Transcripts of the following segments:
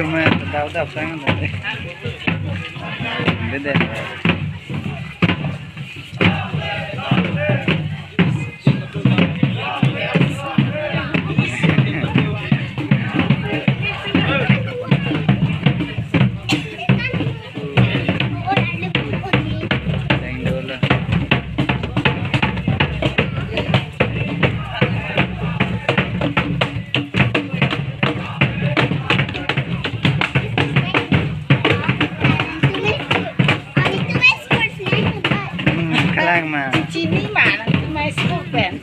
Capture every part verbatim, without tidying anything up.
Cuma tahu tak sang. Beda. Hmm, kalang ma. Chini ma, nang tu mai school pen.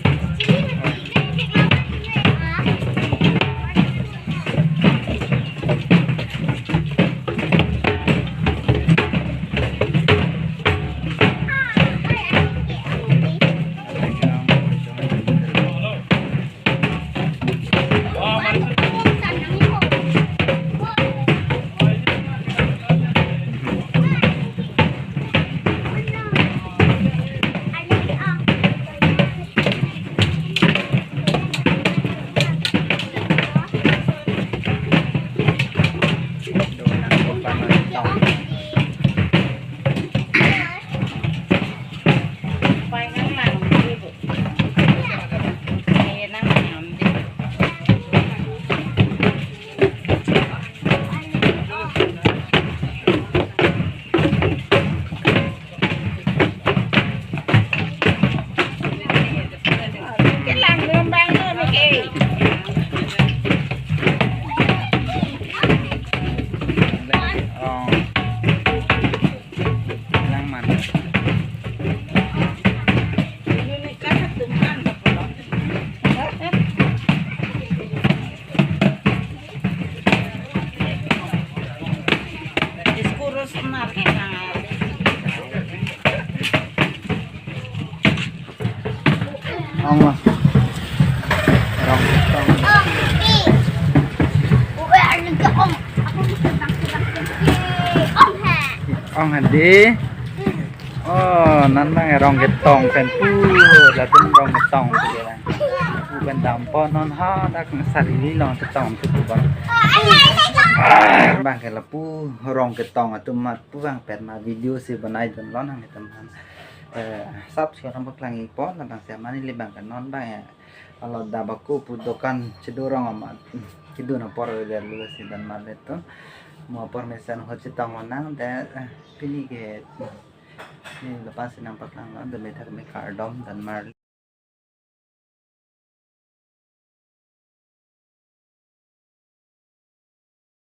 Kelang gelombang lo ni ke. Oh. Kelang man. Ong lah. Rong. Ong hadi. Oh, non bang rong ketong pen pu, latum rong ketong pu ke bang. Pu pen dampo non ha dak sari li long ketong tu pu bang. Bang ke lapu rong ketong atum mat pu bang pen ma video si banai dun lon hang teman. Eh, sap si orang paklang ipo, labang si amani le bang ke non bang ya. Alo dabaku pu dokan chedorong amat. Kedun apor le lu si dan malet tu. Mo apor mesen ho chetong onang de, eh, pini ke, eh, ni lepas si nangpaklang lo, de methak me kardom dan mar